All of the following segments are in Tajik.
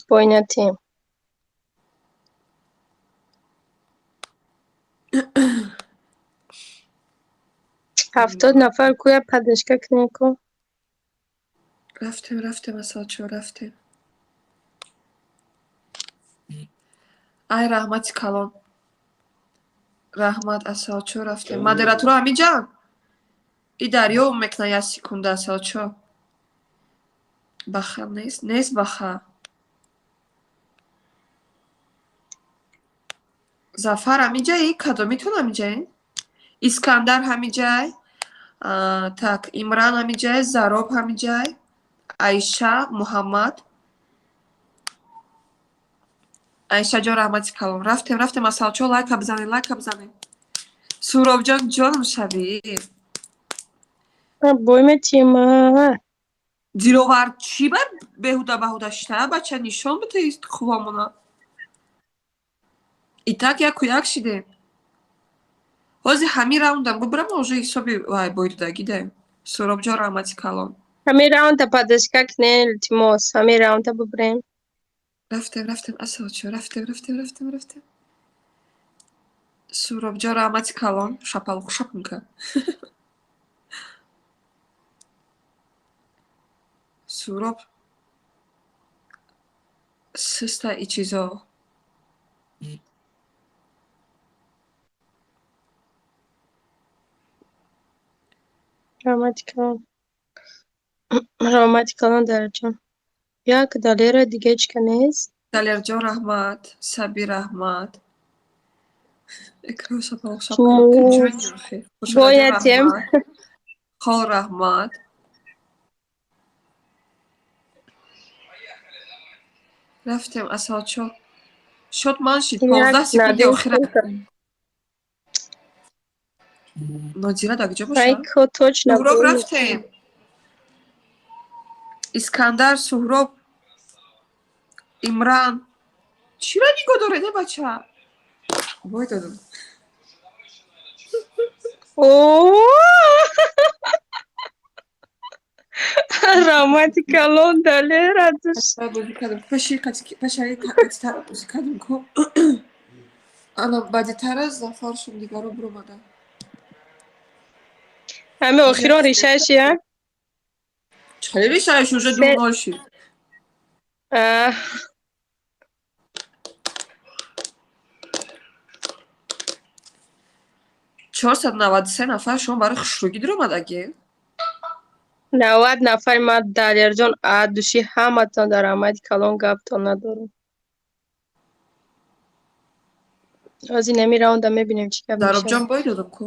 Бой натем. 70 нафар куя поддержка кунем ку. Рафтем, рафтем, асалчо, рафтем. Ай, раҳмати калон. Раҳмат, асалчо, рафтем. Модератора ҳамиҷан? И дарё мекна як секунда, асалчо. Баха нест? Нест баха. Зафар ҳамиҷаи? Кадомитон ҳамиҷаи? Искандар ҳамиҷай? Так, Имран ҳамиҷай, Зароб ҳамиҷай, Айша, Муҳаммад. Айшаҷон, раҳмати калон. Рафтем, рафтем, асалчо, лайка бизанед, лайка бизанед. Суҳробҷон, ҷоном шавӣ. Бой метима. Диловар чӣ бар беҳуда баҳуда шита, бача, нишон бите қуввамона. И так яку як шидем. Ҳозир ҳамин раундам бубарам, уже ҳисоби вай бойдодагӣ даем. Суҳробҷон, раҳмати калон. Ҳамин раунда поддержка кунем, илтимос, ҳамин раунда бубарем. Рафтем, рафтем, асалчо, рафтем, рафтем, рафтем, рафтем. Суҳробҷон, раҳмати калон. Шапалоқ шапунка. Суҳроб систа и чизо. Раҳмати калон. Раҳмати калон, Далерҷон. Як Далера, дига ҳеҷ ка нест. Далерҷон, раҳмат. Саби, раҳмат. Экран шапалоқ Бой натем. Хол, раҳмат. Рафтем, асалчо. Шод ман шид, 15 секунди охира. Нодира дар куҷо бошад? Айко, точно. Суҳроб, рафтем. Искандар, Суҳроб, Имран. Чиро нигоҳ доред, э бача? Бой додам. О! Раҳмати калон, Далера. Бозӣ кардам. Пеши пешаи тара бозӣ кардем ку. Ана баъди тара Зафаршон дигаро биромада. Ҳамин охирон решааш я? Хеле решааш уже 2-0 шид. А. 493 нафар шумо барои хушрӯгӣ диромадагӣ? 90 нафари ман, Далерҷон, от души ҳаматон дар раҳмати калон, гаптон надорам. Ҳозир нами раунда мебинем, чӣ гап Заробҷон мешавад. Бой додам ку.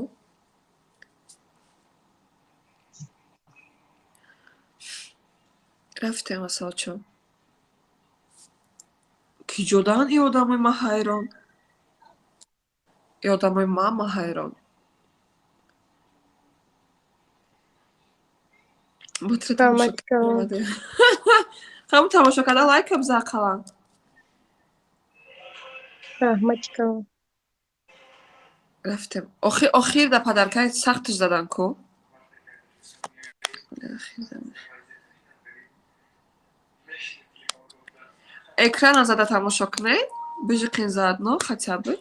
Рафтем, асалчо. Ки ҷодаанд и одамои ма ҳайрон. И одамои ма ҳайрон. Ботира тамошо Раҳмати калон. омадем. Ҳамун тамошо карда лайка бизан ақаллан. Раҳмати калон. Рафтем. Охир охир да подаркаи сахтш задан ку. Охир. Экрана зада тамошо кунед. Бижиқин заодно хотя бы.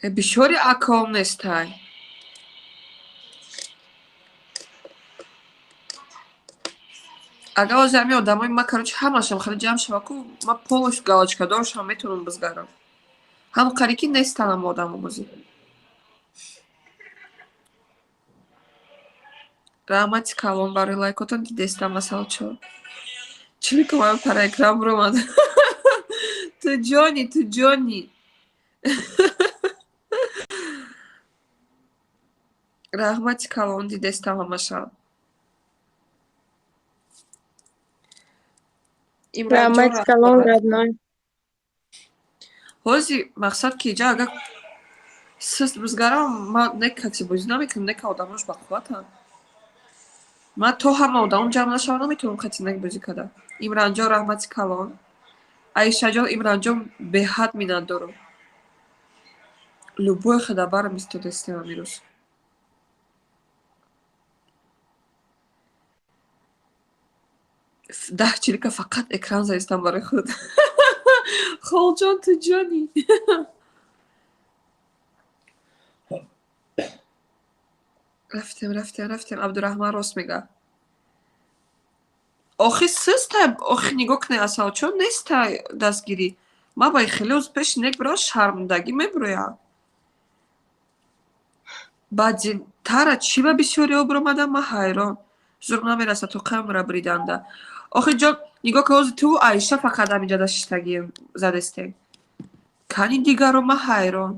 Э, бисёри аком нестай. Агар ҳозир ҳамин одамои ма, короче, ҳамашам хеле ҷамъ шава ку, ма полош галочкадоршам метавонам бизгарам. Ҳам қариб ки нестан ҳама одамо бозӣ. Раҳмати калон барои лайкотон, дидестам, асалчо. Чилика ман пара экран биромад. Ту ҷони, ту ҷони. Раҳмати калон, дидестам ҳамаша. Имранҷон Раҳмати калон, раҳмат. Родной. Ҳозир мақсад ки иҷа агар сист бизгарам, ман не каси бозӣ намекунам, не ка одамош бақувватанд. Ман то ҳама одамон ҷамъ нашавам, наметавонам кати нек бозӣ карда. Имранҷон, раҳмати калон. Айшаҷон, Имранҷон, беҳад миннатдорам. Любой хадабарам истодастем амирӯз. 10 чилика фақат экран заистам барои худ. Холҷон, ту ҷони. Рафтем, рафтем, рафтем. Абдураҳман рост мега. Охи систай, охи нигоҳ кунед, асал чон нестай дастгирӣ. Ман ба хеле оз пеши нек бирам, шармандагӣ мебироям. Баъди тара чӣ ба бисёриҳо биромадам, ман ҳайрон. Зур намерасад то камера бриданда. Охи ҷон, нигоҳ кун, ҳозир ту Аиша фақат ҳаминҷа даштагием задестем. Кани дигаро, ман ҳайрон.